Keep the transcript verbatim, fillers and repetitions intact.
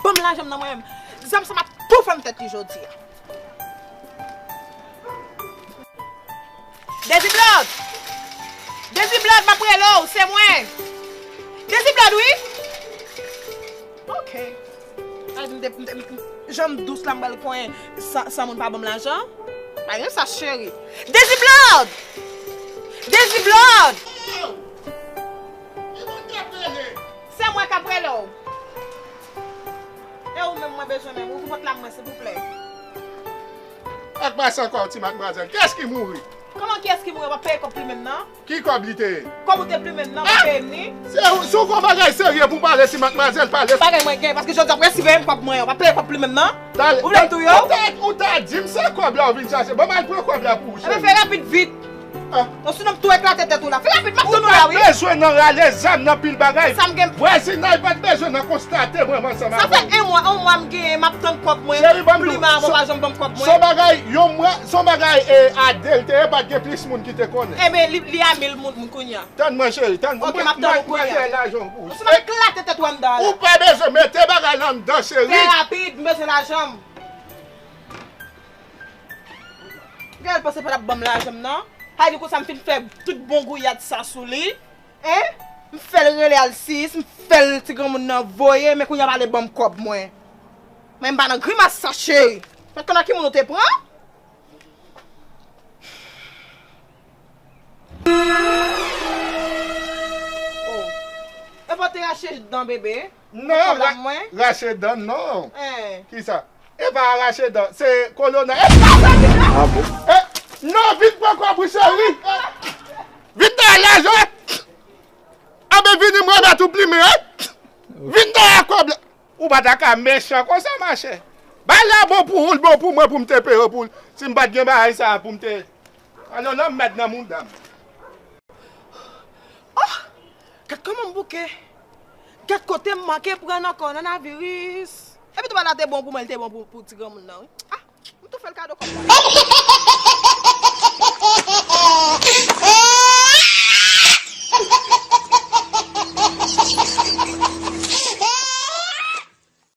Ban m lajan m nan mwen menm. Zam sa m ap tou fè m tèt li jodi a. Dezi Blòd! Dezi Blòd, m ap rele w, se mwen! Dezi Blòd, wi! Ok. Ay, m te, m te, m, jan m dous la, m pral konyen san, san moun pa ban m lajan? Pa gen sa, cheri. Dezi Blòd! Dezi Blòd! Se mwen k ap rele w. E ou menm mwen bezwen menm. Ouvri pòt la mwen, silvouplè. Ak pase ankò, ti madmwazèl. Kiyès ki mouri? Kòman kiyès ki mouri? W ap peye kòb plimen m nan? Ki kòb li te ye? Kòb ou te plimen m nan, w ap peye m ni? Se ou, si w gon bagay serye pou w pale, ti madmwazèl, pale. Bagay mwen gen, paske jodi a w resiveye m kòb mwen an. W ap peye kòb plimen m nan? Ou vle m touye w? Ou ta, ou ta di m se kòb la w vin chache. Ban m al pran kòb la pou ou, cheri. Ebyen, fè rapid vit. Ah. Osinon m tou eklate tèt ou la. Fè rapid, m ap tann ou la, wi. Ou pa t bezwen nan rale zam nan pil bagay. Sa m gen. Vwazinay pa t bezwen nan konstate mwen, mwen ansanm avè w. Sa fè yon mwa, yon mwa m genyen, m ap tann kòb mwen. Cheri, ban m di w, plimen an, bon, pa janm ban m kòb mwen. Se yon bagay, yon mwa, se yon bagay, e, Adèl te ye, pa t gen plis moun ki te konnen. Ebyen, li, li a mil moun, moun kounye a. Tann mwen, cheri, tann mwen. Ok, m ap tann ou kounye a. Mwen, mwen, mwen gen lajan pou ou. Osinon m eklate tèt ou anndan la. Ou pa bezwen mete bagay la anndan, cheri. Fè rapid, m bezwen lajan m. Gade, l panse pa t ap ban m lajan m nan. Sa vle di konsa m fin fè tout bon gouyad sa sou li. Hein? M fè l rele al sis, m fè l ti granmoun nan voye, men kounye a pa vle ban m kòb mwen. Mwen m pa nan grimas sa, cheri. Mwen konn a ki moun ou te pran? Oh. E pa w te rache dan bebe? Non, kòb la ra-, mwen? Rache dan, non. Eh. Kisa? E pa rache dan, se kolona. E pa sa ki la. Ah bon? Eh, non, vin pran kòb ou, cheri. Vin dèyè lajan. Anben vini, m remèt ou plimen, eh. Vin dèyè kòb la. Ou pa ta ka mechan konsa, machè. Bagay la bon pou ou, l bon pou mwen, pou m te peye pou l. Si m pa t gen bagay sa a pou m te. Alò, lanmèd nan mouda m. Oh! Gad kòman m bouke. Gad kote m manke pran nan kòwonaviris. Epi tou bagay la te bon pou mwen, li te bon pou, pou ti granmoun nan, wi. Ah! M tou fè l kado kòb la.